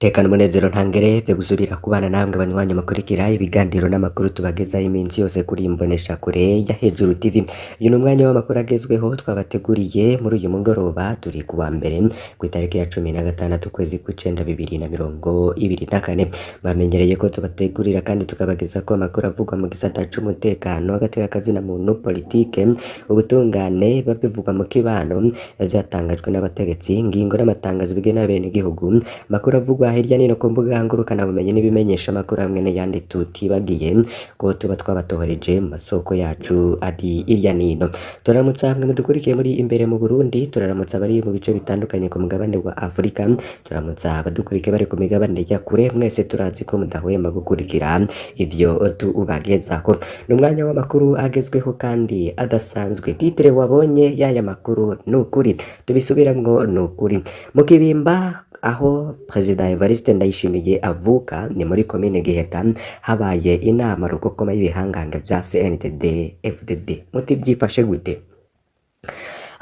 Tekana umunezero ntangere vyo gusubira kubana namwe banywanyi mukurikira ibiganiro n'amakuru tubagezaho iminsi yose kuri imbonesha kure ya Hejuru TV. Uyu ni umwanya w'amakuru agezweho twabateguriye muri uyu mugoroba, turi ku wa mbere kw'itariki ya 16 ukwezi kw'icenda 2024. Bamenyereye ko tubategurira kandi tukabageza ko amakuru avugwa mu gisata c'umutekano, agateka kazina muntu, politike, ubutungane, babivugwa mu kibano, vyatangajwe n'abategetsi, ingingo n'amatangazo bigenewe abenegihugu, amakuru avugwa hirya no hino ku mbuga ngurukanabumenyi n'ibimenyesha amakuru hamwe n'ayandi tutibagiye ko tuba twabatohoreje mu masoko yacu ari hirya n'ino. Turaramutsa hamwe mudukurikiye muri imbere mu Burundi, turaramutsa abari mu bice bitandukanye ku mugabane wa Afurika, turamutsa abadukurikiye bari ku migabane ya kure, mwese turazi ko mudahwema gukurikira ivyo tubagezako. Ni umwanya w'amakuru agezweho kandi adasanzwe. Titre wabonye y'aya makuru ni ukuri, tubisubiramwo ni ukuri. Mu Kibimba aho Perezida Evariste Ndayishimiye avuka ni muri komine Giheta, habaye inama rukokoma y'ibihangange vya CNDD FDD. Muti vyifashe gute?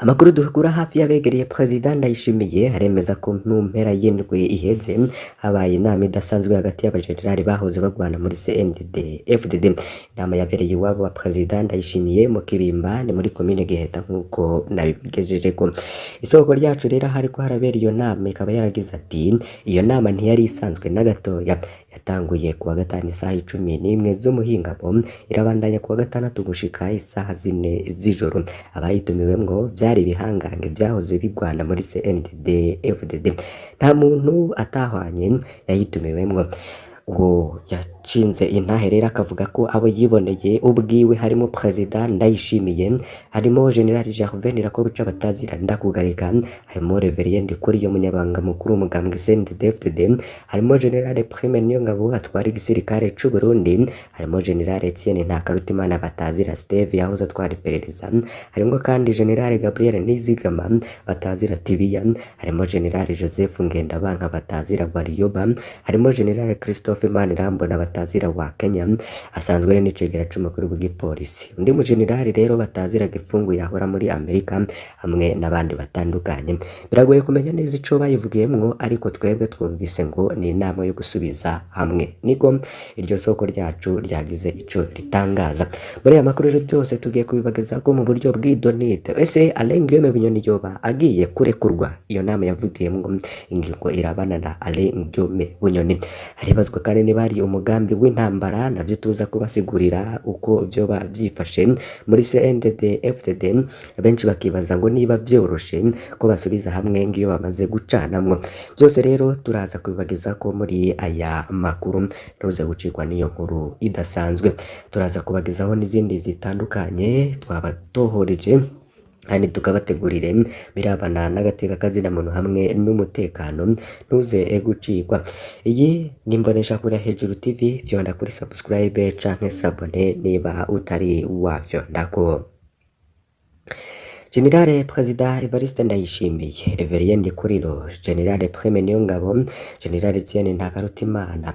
Amakuru dukura hafi y'abegereye Perezida Ndayishimiye aremeza ko mu mpera y'indwi iheze habaye inama idasanzwe hagati y'abajenerali bahoze bagwana muri CNDD FDD. Inama yabereye iwabo wa Perezida Ndayishimiye mu Kibimba ni muri komine Giheta nk'uko nabigejejeko. Isoko ryacu rero hariko harabera iyo nama ikaba yaragize ati: "Iyo nama ntiyari isanzwe na gatoya, yatanguye kuwa gatanu isaha 11 z'umuhingamo irabandanya kuwa gatandatu gushika isaha 4 z'ijoro. Abayitumiwemwo vyari ibihangange vyahoze bigwana muri CNDD FDD, nta muntu atahwanye yayitumiwemwo." Uwo yashinze intahe rero akavuga ko abo yiboneye ubwiwe harimo Perezida Ndayishimiye, harimo General Gervais Ndirakobuca batazira Ndakugarika, harimo Reverien Ndikuriyo umunyabanga mukuru w'umugambwe CNDD-FDD, harimo General Prime Niyongabo atwara igisirikare c'u Burundi, harimo General Etienne Ntakarutimana batazira Steve yahoze atwara iperereza, harimo kandi General Gabriel Nizigama batazira Tibiya, harimo General Joseph Ngendabanka batazira Warioba, harimo General Christophe Manirambona batazira wa Kenya asanzwe ari n'icegera c'umukuru w'igipolisi. Undi mu generali rero batazira Gipfungu yahora muri Amerika hamwe n'abandi batandukanye. Biragoye kumenya neza ico bayivugiyemwo, ariko twebwe twumvise ngo ni inama yo gusubiza hamwe. Niko iryo soko ryacu ryagize ico ritangaza. Muri aya makuru rero byose tugiye kubibagezako mu buryo bw'idonite. Ese Alain Guillaume Bunyoni yoba agiye kurekurwa? Iyo nama yavugiyemwo ingingo irabana na Alain Guillaume Bunyoni. Haribazwa kandi niba hari umugambi w'intambara, navyo tuza kubasigurira uko vyoba vyifashe muri CNDD FDD. Benshi bakibaza ngo niba vyoroshe ko basubiza hamwe ngiyo bamaze gucanamwo. Byose rero turaza kubibageza ko muri aya makuru, ntuze gucikwa n'iyo nkuru idasanzwe. Turaza kubagezaho n'izindi zitandukanye twabatohoreje kandi tukabategurire birabana n'agateka kazina muntu hamwe n'umutekano, ntuze gucikwa. Iyi ni imbonesha kure Hejuru TV, fyonda kuri subscribe canke s'abonner niba utari wafyondako. Generale Perezida Evariste Ndayishimiye, Reverien Ndikuriro, Generale Prime Niyongabo, Generale Etienne Ntakarutimana,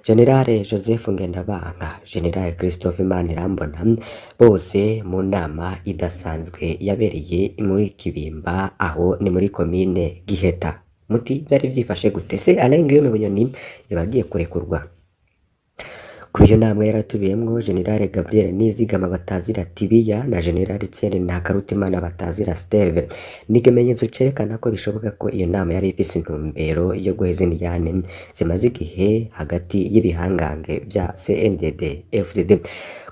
Generale Joseph Ngendabanka, Generale Christophe Manirambona, bose mu nama idasanzwe yabereye muri Kibimba, aho ni muri komine Giheta. Muti byari vyifashe gute? Se Alain Guillaume Bunyoni yabagiye kurekurwa? Kuri iyo nama yaratubiyemwo Generale Gabriel Nizigama batazira Tibiya na General Etienne Ntakarutimana batazira Steve. Ni ikimenyetso cerekana ko bishoboka ko iyo nama yari ifise intumbero yo guheza indiyane zimaze igihe hagati y'ibihangange vya CNDD FDD.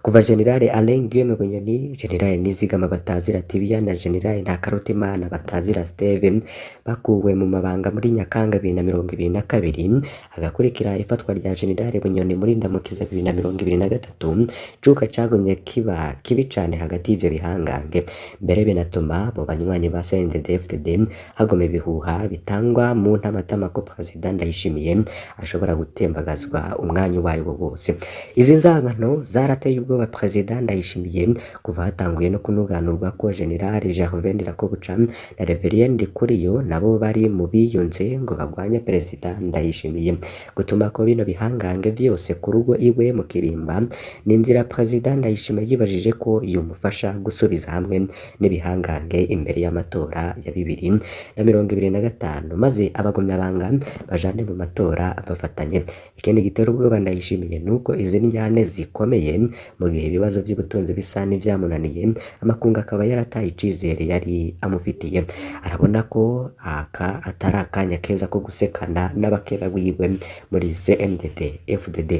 Kuva General Alain Guillaume Bunyoni, General Nizigama batazira Tibiya na General Ntakarutimana batazira Steve bakuwe mu mabanga muri Nyakanga 2022, hagakurikira ifatwa rya General Bunyoni muri Ndamukiza 2023, icuka cagumye kiba kibi cane hagati y'ivyo bihangange, mbere binatuma mu banywanyi ba CNDD-FDD hagoma ibihuha bitangwa mu ntamatama ko Perezida Ndayishimiye ashobora gutembagazwa umwanya uwo ari wo wose. Izi nzangano zarateye ubwoba Perezida Ndayishimiye kuva hatanguye no kunuganurwa ko General Gervais Ndirakobuca na Reverien Ndikuriyo nabo bari mu biyunze ngo bagwanye Perezida Ndayishimiye. Gutuma ko bino bihangange vyose ku rugo iwe mu Kibimba ni inzira Perezida Ndayishimiye yibajije ko yomufasha gusubiza hamwe n'ibihangange imbere y'amatora ya 2025, maze abagumyabanga bajane mu matora bafatanye. Ikindi gitera ubwoba Ndayishimiye nuko izi njyane zikomeye mu gihe ibibazo vy'ubutunzi bisa n'ivyamunaniye, amakungu akaba yarataye icizere yari amufitiye. Arabona ko aka atari akanya keza ko gusekana n'abakeba biwe muri CNDD FDD.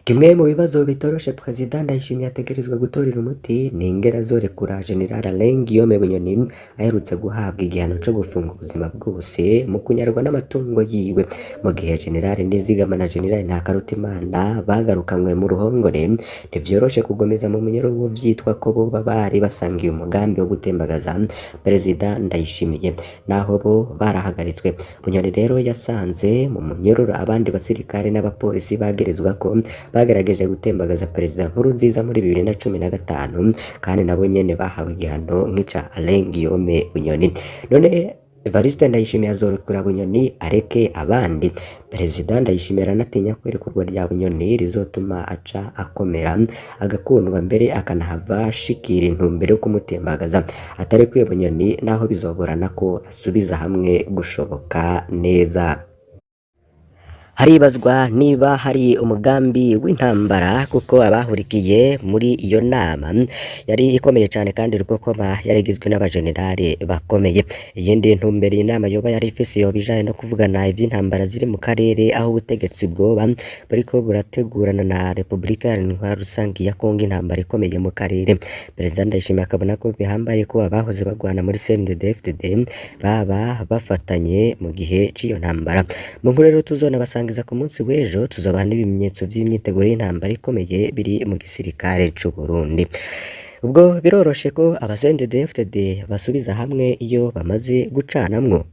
Kimwe mu bibazo bitoroshe Perezida Ndayishimiye ategerezwa gutorera umuti ni ingene azorekura General Alain Guillaume Bunyoni aherutse guhabwa igihano co gufunga ubuzima bwose mu kunyarwa n'amatungo yiwe, mu gihe General Nizigama na General Ntakarutimana bagarukanywe mu ruhongore. Ntivyoroshe kugomeza mu munyororo vyitwa ko boba bari basangiye umugambi wo gutembagaza Perezida Ndayishimiye, naho bo barahagaritswe. Bunyoni rero yasanze mu munyororo abandi basirikare n'abapolisi bagerezwa ko bagerageje gutembagaza Perezida Nkurunziza muri 2015, kandi nabo nyene bahawe igihano nk'ica Alain Guillaume Bunyoni. None Evariste Ndayishimiye azorekura Bunyoni areke abandi? Perezida Ndayishimiye aranatinya ko irekurwa rya Bunyoni rizotuma aca akomera agakundwa, mbere akanahava ashikira intumbero yo kumutembagaza. Atarekuye Bunyoni naho bizogorana ko asubiza hamwe gushoboka neza. Haribazwa niba hari umugambi w'intambara, kuko abahurikiye muri iyo nama yari ikomeye cane kandi rukokoma yari igizwe n'abajenerali bakomeye. Iyindi ntumbero iyi nama yoba yari ifise yoba ijanye no kuvugana ivy'intambara ziri mu karere, aho ubutegetsi bwoba buriko burategurana na Repubulika Iharanira Rusangi ya Kongo intambara ikomeye mu karere. Perezida Ndayishimiye akabona ko bihambaye ko abahoze bagwana muri CNDD-FDD baba bafatanye mu gihe c'iyo ntambara. Mu nkuru rero tuzona basangiza ku munsi w'ejo, tuzobaha n'ibimenyetso vy'imyiteguro y'intambara ikomeye biri mu gisirikare c'u Burundi. Ubwo biroroshe ko aba CNDD-FDD basubiza hamwe iyo bamaze gucanamwo.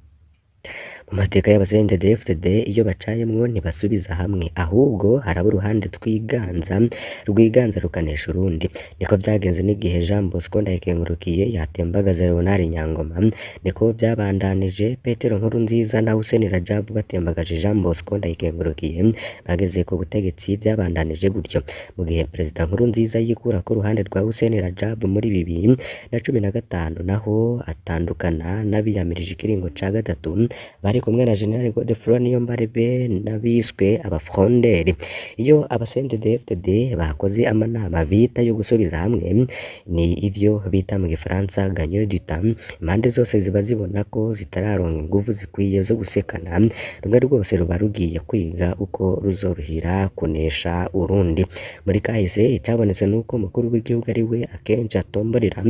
Mu mateka y'aba CNDD-FDD iyo bacayemwo ntibasubiza hamwe, ahubwo haraba uruhande twiganza rwiganza rukanesha urundi. Niko vyagenze n'igihe Jean Bosco Ndayikengurukiye yatembagaza Leonard Nyangoma, niko vyabandanije Petero Nkurunziza na Hussein Rajab batembagaje Jean Bosco Ndayikengurukiye bageze ku butegetsi, vyabandanije gutyo. Mu gihe Perezida Nkurunziza yikura ku ruhande rwa Hussein Rajab muri 2015, naho atandukana n'abiyamirije ikiringo ca gatatu bari kumwe na General Godefroid Niyombare n'abiswe abafronderi. Iyo aba CNDD-FDD bakoze amanama bita yo gusubiza hamwe, ni ivyo bita mu gifaransa gagne du temps, impande zose ziba zibona ko zitararonka inguvu zikwiye zo gusekana, rumwe rwose ruba rugiye kwiga uko ruzoruhira kunesha urundi. Muri kahise icabonetse nuko umukuru w'igihugu ari we akenshi atomborera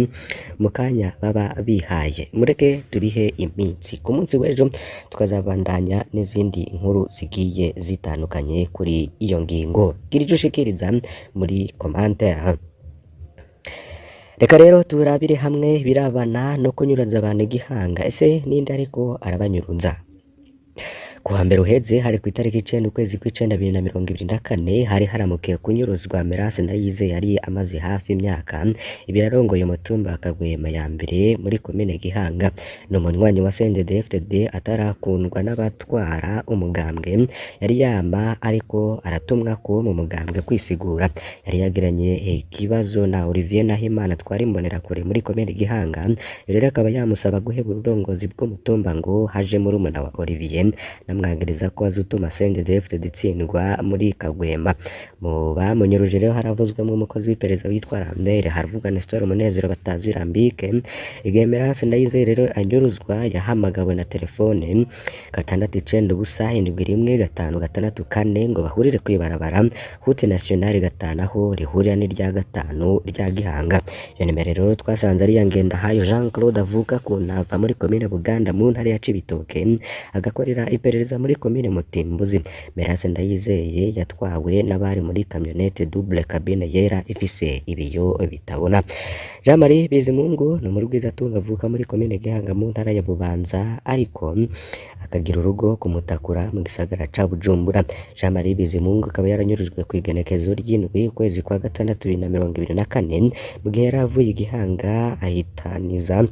mu kanya baba bihaye. Mureke tubihe iminsi, ku munsi w'ejo tukazabandanya n'izindi nkuru zigiye zitandukanye kuri iyo ngingo. Gira ico ushikiriza muri commentaire. Reka rero turabire hamwe birabana no kunyuruza abantu igihanga. Ese ninde ariko arabanyuruza? Kuwa mbere uheze hari ku itariki 9 ukwezi kw'icenda 2024, hari haramukiye kunyuruzwa Merase Ndayizeye yari amaze hafi imyaka ibiri arongoye umutumba wa Kagwema ya mbere muri komine Gihanga. Ni umunywanyi wa CNDD-FDD atarakundwa n'abatwara umugambwe, yari yama ariko aratumwa ko mu mugambwe kwisigura. Yari yagiranye ikibazo na Olivier Nahimana atwara imbonerakure muri komine Gihanga, rero akaba yamusaba guheba uburongozi bw'umutumba ngo haje murumuna wa Olivier, namwagiriza ko azotuma CNDD-FDD itsindwa muri Kagwema. Mu bamunyuruje rero haravuzwemwo umukozi w'iperereza witwa Lambert, haravugwa Nestor Munezero Batazirambike. Igihe Merase Ndayizeye rero anyuruzwa yahamagawe na telefone 690 715 664 ngo bahurire kw'ibarabara Route Nationale 5 aho rihurira n'irya gatanu rya Gihanga. Iyo nimero rero twasanze ari iya Ngendahayo Jean Claude avuka ku Ntava muri komine Buganda mu ntara ya Cibitoke, agakorera iperereza iperereza muri komine Mutimbuzi. Merase Ndayizeye yatwawe n'abari muri kamyonete double cabine yera ifise ibiyo bitabona. Jean Marie Bizimungu ni umurwizatunga avuka muri komine Gihanga mu ntara ya Bubanza, ariko akagira urugo ku Mutakura mu gisagara ca Bujumbura. Jean Marie Bizimungu akaba yaranyurujwe kw'igenekezo ry'indwi ukwezi kwa gatandatu 2024, mu gihe yari avuye i Gihanga ahitaniza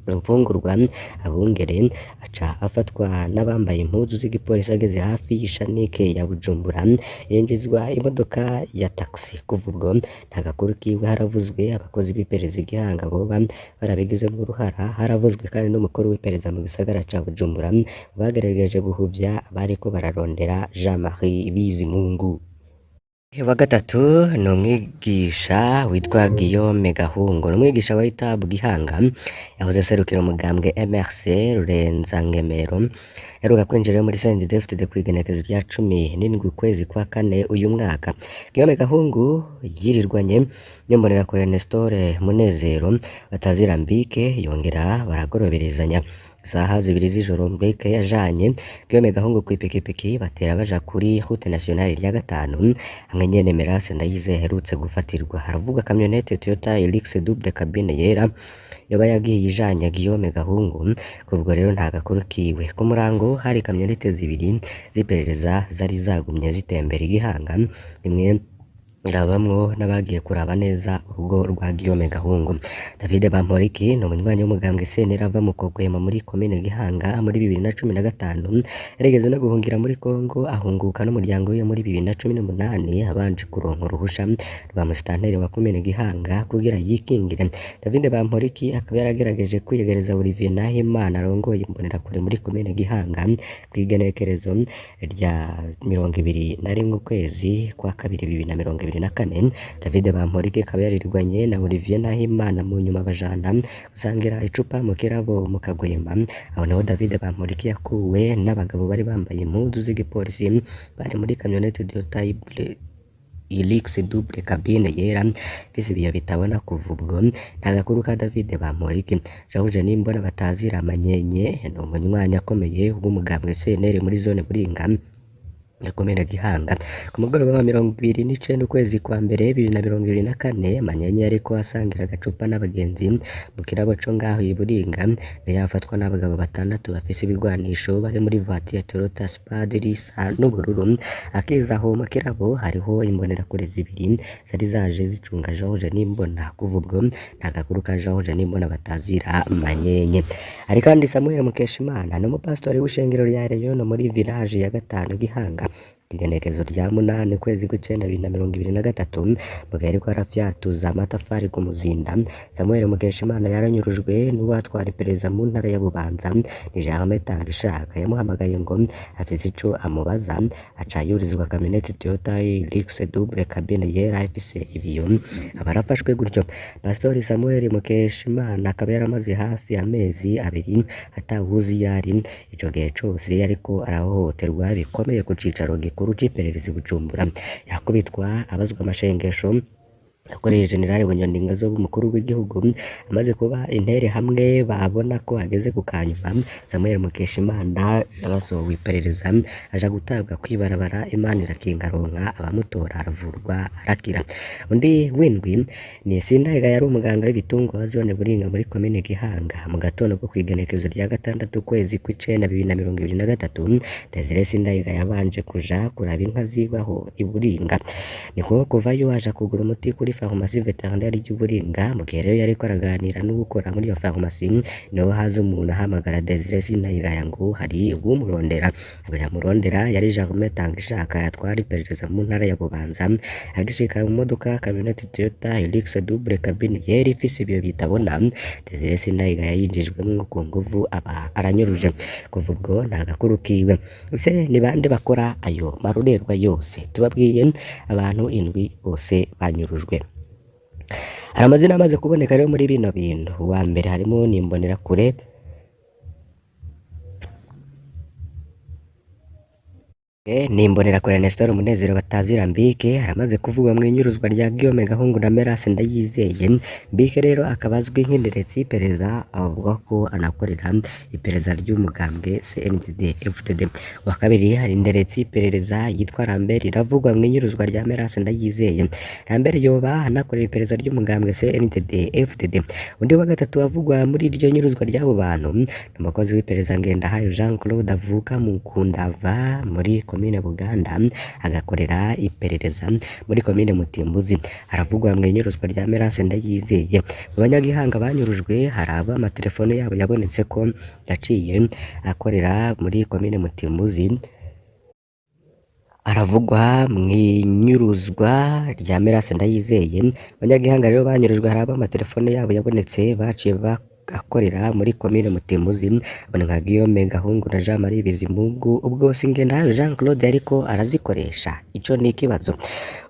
imfungurwa abungere, aca afatwa n'abambaye impuzu z'igipolisi ageze hafi y'ishanike ya Bujumbura, yinjizwa imodoka ya taxi. Kuva ubwo nta gakuru kiwe. Haravuzwe abakozi b'iperereza i Gihanga boba barabigizemwo uruhara, haravuzwe kandi n'umukuru w'iperereza mu gisagara ca Bujumbura bagerageje guhuvya abariko bararondera Jean Marie Bizimungu. Wa gatatu ni umwigisha witwa Guillaume Gahungu, ni umwigisha wa UTAB Gihanga, yahoze aserukira umugambwe MRC Rurenzangemero, yaheruka kwinjira muri CNDD-FDD kw'igenekezo rya 17 ukwezi kwa kane uyu mwaka. Guillaume Gahungu yirirwanye n'imbonerakure Nestor Munezero batazira Mbike, yongera baragoroberezanya. Isaha 2 z'ijoro Mbike yajanye Guillaume Gahungu kw'ipikipiki, batera baja kuri route nationale rya gatanu hamwe nyene Merase Ndayizeye aherutse gufatirwa. Haravugwa kamyonete Toyota Hilux double cabine yera yoba yagiye ijanye Guillaume Gahungu, kubwo rero nta gakuru kiwe. Ku murango hari kamyonete zibiri z'iperereza zari zagumye zitembera i Gihanga, imwe irabamwo n'abagiye kuraba neza urugo rwa Guillaume Gahungu. David Bamporiki ni umunywanyi w'umugambwe CNL ava mu Kogwema muri komine Gihanga. Muri 2015 yarigeze no guhungira muri Kongo, ahunguka n'umuryango wiwe muri 2018 abanje kuronka uruhusha rwa musitanteri wa komine Gihanga kugira yikingire. David Bamporiki akaba yaragerageje kwiyegereza Olivier Nahimana arongoye imbonerakure muri komine Gihanga kw'igenekerezo rya 21 ukwezi kwa kabiri 2024. David Bamporiki akaba yarirwanye na Olivier Nahimana, mu nyuma bajana gusangira icupa mu kirabo mu Kagwema. Aho naho David Bamporiki yakuwe n'abagabo bari bambaye impuzu z'igipolisi bari muri kamyonete Toyota Hilux double cabine yera ifise ibiyo bitabona. Kuva ubwo nta gakuru ka David Bamporiki. George Nimbona batazira Manyenye ni umunywanyi akomeye w'umugambwe CNL muri zone Buringa ya komine Gihanga. Ku mugoroba wa 29 ukwezi kwa mbere 2024, Manyenye yariko asangira agacupa n'abagenzi mu kirabo co ngaho i Buringa, niho yafatwa n'abagabo batandatu bafise ibigwanisho bari muri voiture Toyota Spad risa n'ubururu. Akiza aho mu kirabo hariho imbonerakure zibiri zari zaje zicunga George Nimbona. Kuva ubwo nta gakuru ka George Nimbona batazira Manyenye. Hari kandi Samuel Mukeshimana, ni umupasitori w'ishengero rya Reyo muri village ya gatanu Gihanga. Igenekezo rya 8 ukwezi kw'icenda 2023, mu gihe yariko arafyatuza amatafari ku Muzinda, Samuel Mukeshimana yaranyurujwe n'uwatwara iperereza mu ntara ya Bubanza, ni Germain Tangishaka. Yamuhamagaye ngo afise ico amubaza, aca yurizwa kamyonete Toyota Hilux double cabine yera ifise ibiyo, aba arafashwe gutyo. Pastori Samuel Mukeshimana akaba yaramaze hafi amezi 2 atawuzi iyo ari. Ico gihe cose yariko arahohoterwa bikomeye ku cicaro gikuru c'iperereza i Bujumbura, yakubitwa, abazwa amashengesho yakoreye General Bunyoni Ngazoba umukuru w'igihugu. Amaze kuba intere hamwe babona ko ageze ku kanyuma, Samuel Mukeshimana yarasohowe iperereza aja gutabwa kwibarabara, Imana irakinga aronka abamutora aravurwa arakira. Undi w'indwi ni Sindayigaya, yari umuganga w'ibitungwa wa zone Buringa muri komine Gihanga. Mu gatondo ko kw'igenekezo rya gatandatu ukwezi kw'icenda 2023, Desire Sindayigaya yabanje kuja kuraba inka zibaho i Buringa, niko kuvayo aja kugura umuti kuri farumasi veterinaire ry'Uburinga. Mu gihe rero yariko araganira n'uwukora muri iyo farumasi, niho haza umuntu ahamagara Desire Sindayigaya ngo hari uwumurondera. Abo yamurondera yari Germain Tangishaka yatwara iperereza mu ntara ya Bubanza. Agishika mu modoka kamyonete Toyota Hilux double cabine yera ifise ibiyo bitabona, Desire Sindayigaya yinjijwemwo ku nguvu, aba aranyuruje. Kuva ubwo nta gakuru kiwe. Ese ni bande bakora ayo marorerwa yose? Tubabwiye abantu indwi bose banyurujwe. Hari amazina amaze kuboneka rero muri bino bintu. Uwa mbere harimo n'Imbonerakure N'imbonerakure Nestor Munezero batazira Mbike aramaze kuvugwa mw'inyuruzwa rya Guillaume Gahungu na Merase Ndayizeye. Mbike rero akaba azwi nk'inderetsi y'iperereza, avuga ko anakorera iperereza ry'umugambwe CNDD FDD. Uwa kabiri hari inderetsi y'iperereza yitwa Lambert iravugwa mw'inyuruzwa rya Merase Ndayizeye. Lambert yoba anakorera iperereza ry'umugambwe CNDD FDD. Undi wa gatatu avugwa muri iryo nyuruzwa ry'abo bantu ni umukozi w'iperereza Ngendahayo Jean Claude avuka mu Kundava muri komine Buganda, agakorera iperereza muri komine Mutimbuzi. Aravugwa mu inyuruzwa rya Merase Ndayizeye. Mu banyagihanga banyurujwe hari abo amatelefone yabo yabonetse ko yaciye akorera muri komine Mutimbuzi. Aravugwa mw'inyuruzwa rya Merase Ndayizeye. Abanyagihanga rero banyurujwe hari abo amatelefone yabo yabonetse baciye akorera muri komine Mutimbuzi, abona nka Guillaume Gahungu na Jean Marie Bizimungu. Ubwo Singendahayo Jean Claude ariko arazikoresha, ico ni ikibazo.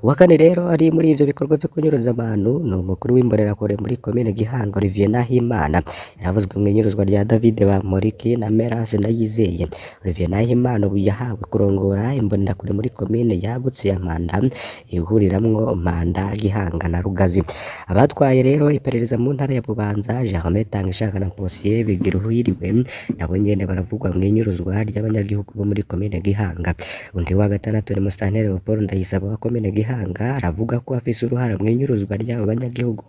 Uwa kane rero ari muri ivyo bikorwa vyo kunyuruza abantu ni umukuru w'imbonerakure muri komine Gihanga Olivier Nahimana. Yaravuzwe mw'inyuruzwa rya David Bamporiki na Merase Ndayizeye. Olivier Nahimana ubu yahawe kurongora imbonerakure muri komine yagutse ya Mpanda, ihuriramwo Mpanda, Gihanga na Rugazi. Abatwaye rero iperereza mu ntara ya Bubanza, Germain Tangishaka na Posier Bigiruhiriwe, nabo nyene baravugwa mw'inyuruzwa ry'abanyagihugu bo muri komine Gihanga. Undi wa gatandatu ni Musitanteri Paul Ndayisaba wa komine Gihanga, aravuga ko afise uruhara mw'inyuruzwa ry'abo banyagihugu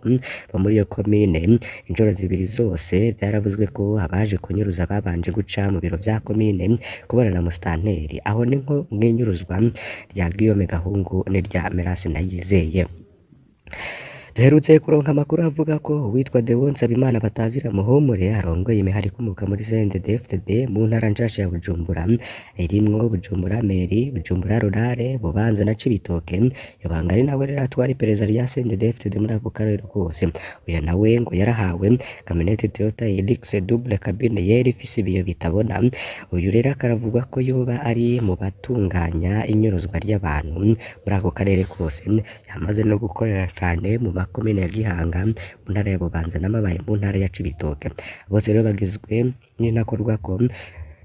bo muri iyo komine. Inshuro zibiri zose vyaravuzwe ko abaje kunyuruza babanje guca mu biro vya komine kubona na musitanteri. Aho ni nko mw'inyuruzwa rya Guillaume Gahungu n'irya Merase Ndayizeye. Duherutse kuronka amakuru avuga ko uwitwa Deo Nsabimana batazira Muhumure arongoye imihari ikomoka muri CNDD-FDD mu ntara nshasha ya Bujumbura, irimwo Bujumbura Meri, Bujumbura Rurare, Bubanza na Cibitoke. Yobanga ari nawe rero atwara iperereza rya CNDD-FDD muri ako karere kose. Uyu nawe ngo yarahawe kamyonete Toyota Hilux double cabine yera ifise ibiyo bitabona. Uyu rero akaravugwa ko yoba ari mu batunganya inyuruzwa ry'abantu muri ako karere kose. Yamaze no gukorera cane mu makomine ya Gihanga mu ntara ya Bubanza n'Amabaye mu ntara ya Cibitoke. Bose rero bagizwe n'intakorwako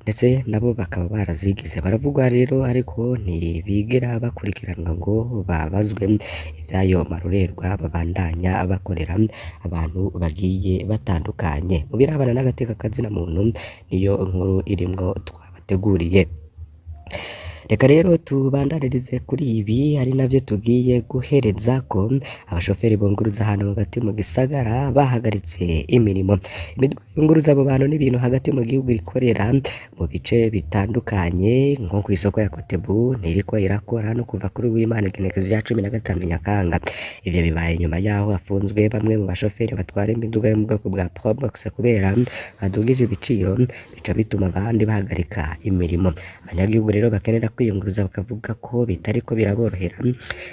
ndetse nabo bakaba barazigize. Baravugwa rero ariko ntibigera bakurikiranwa ngo babazwe ivy'ayo marorerwa babandanya bakorera abantu bagiye batandukanye. Mu birabana n'agateka kazina muntu niyo nkuru irimwo twabateguriye. Reka rero tubandanirize kuri ibi ari navyo tugiye guhereza ko abashoferi bunguruza ahantu hagati mu gisagara bahagaritse imirimo. Imiduga yunguruza abo bantu n'ibintu hagati mu gihugu ikorera mu bice bitandukanye nko kw'isoko ya Kotebu ntiriko irakora no kuva kuri Uwimana igenekerezo rya 15 Nyakanga. Ivyo bibaye nyuma yaho hafunzwe bamwe mu bashoferi batwara imiduga yo mu bwoko bwa Probox kubera badugije ibiciro, bica bituma abandi bahagarika imirimo. Abanyagihugu rero bakenera kwiyunguruza bakavuga ko bitariko biraborohera.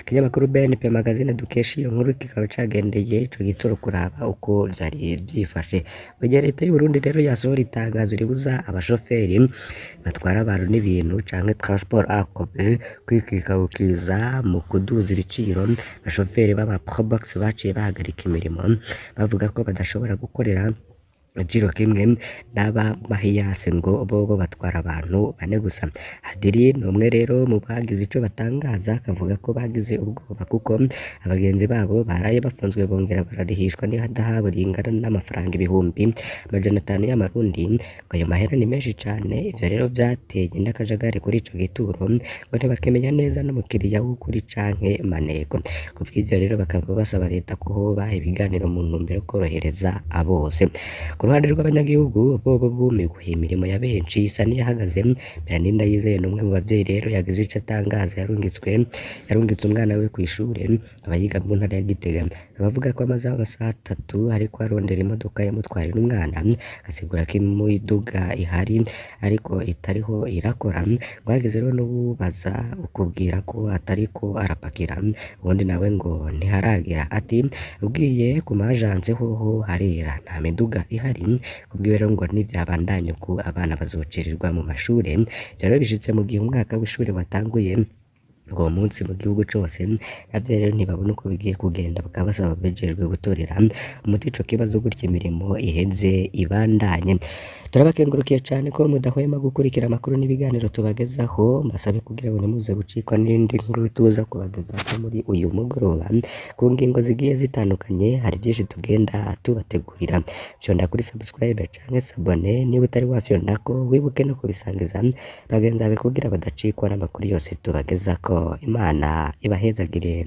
Ikinyamakuru BNP Magazine dukesha iyo nkuru kikaba cagendeye ico gituro kuraba uko vyari vyifashe. Mu gihe leta y'Uburundi rero yasohora itangazo ribuza abashoferi batwara abantu n'ibintu canke transport en commun kwikikabukiza mu kuduza ibiciro, abashoferi b'aba Probox baciye bahagarika imirimo bavuga ko badashobora gukorera igiciro kimwe n'aba Mahiyase ngo bobo batwara abantu bane gusa. Hadiri ni umwe rero mu bagize ico batangaza, akavuga ko bagize ubwoba kuko abagenzi babo baraye bafunzwe bongera bararihishwa n'ihadahabu ringana n'amafaranga 500,000 y'amarundi, ngo ayo mahera ni menshi cane. Ivyo rero vyateye n'akajagari kuri ico gituro, ngo ntibakimenya neza n'umukiriya w'ukuri canke maneko. Kubw'ivyo rero bakaba basaba leta ko hoba ibiganiro mu ntumbero yo korohereza bose. Ku ruhande rw'abanyagihugu bobo bumiwe, imirimo ya benshi isa n'iyahagaze. Melanie Ndayizeye ni umwe mu bavyeyi rero yagize ico atangaza, yarungitse umwana we kw'ishure aba yiga mu ntara ya Gitega. Akaba avuga ko amaze amasaha 3 ariko arondera imodoka yamutwarira umwana, agasigura ko imiduga ihari ariko itariho irakora. Ngo hageze rero n'uwubaza ukubwira ko atariko arapakira, uwundi nawe ngo ntiharagera. Ati ugiye ku ma agence hoho harera, nta miduga ihari. Kubwiwe rero ngo nivyabandanya uku abana bazocererwa mu mashure. Ivyo rero bishitse mu gihe umwaka w'ishure watanguye Uwo munsi mu gihugu cose, navyo rero ntibabona uko bigiye kugenda, bakaba basaba ababijejwe gutorera umuti ico kibazo gutyo imirimo iheze ibandanye. Turabakengurukiye cane ko mudahwema gukurikira amakuru n'ibiganiro tubagezaho, mbasabe kugira ngo ntimuze gucikwa n'indi nkuru tuza kubagezaho muri uyu mugoroba ku ngingo zigiye zitandukanye, hari vyinshi tugenda tubategurira. Fyonda kuri subscribe canke s'abonner niba utari wafyondako, wibuke no kubisangiza bagenzi bawe kugira badacikwa n'amakuru yose tubagezako. Imana ibahezagire.